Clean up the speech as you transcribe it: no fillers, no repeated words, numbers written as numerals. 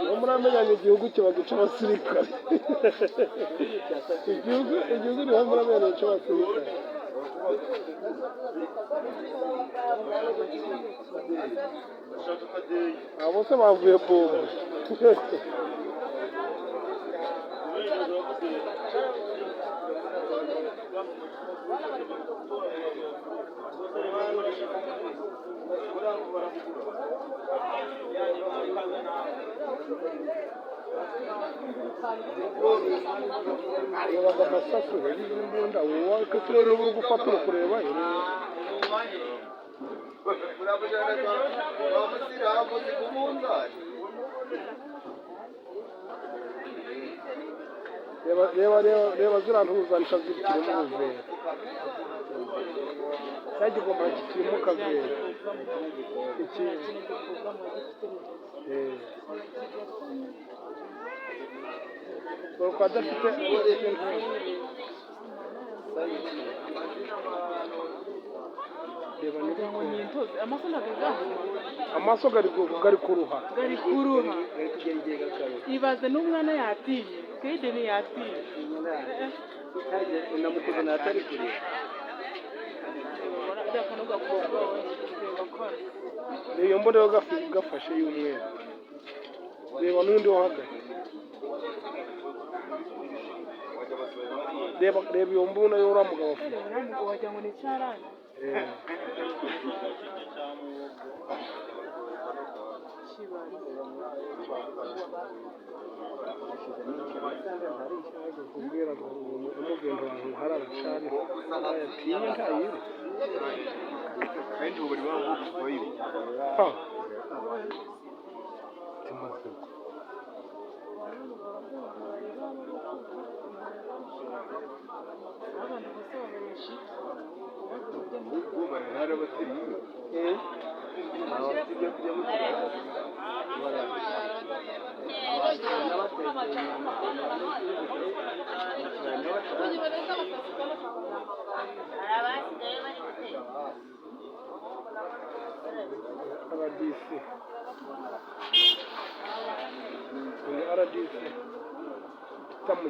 Uwo muramenya ngo igihugu kiba gica abasirikare. Igihugu niho muramenya gica abasirikare. Abo bose bavuye bombo. Rebaga amasasu yagize imbunda wowe ko turere uri gufata uri kureba. Reba, reba, reba, reba ziriya ntuzanisha zikirimo ubuvera, cya gikoma kikirimo kavera iki. Dore ko adafite reba Wagira ngo ni intozi, amaso ntabwo azahuma. Amaso gari kuruha. Gari kuruha. Ibaze n'umwana yatinye, Kayideni yatinye. Namukuze natari kureba. Reba kano gakobwa we, reba kano. Reba iyo mbunda yo gafashe y'umweru, reba n'undi wo hagati, reba, reba iyo mbunda y'uriya mugabo afite. Reba uriya mugabo, wagira ngo ni icyarani. Kibaze. Kubwira ngo umugendo wantu hari aracariho yatinye ntayire. Kandi ubu bari bavuye. Ha timaze. Abantu bose babarisha. Abasigaye bari guteka. RDC ni RDC itamu.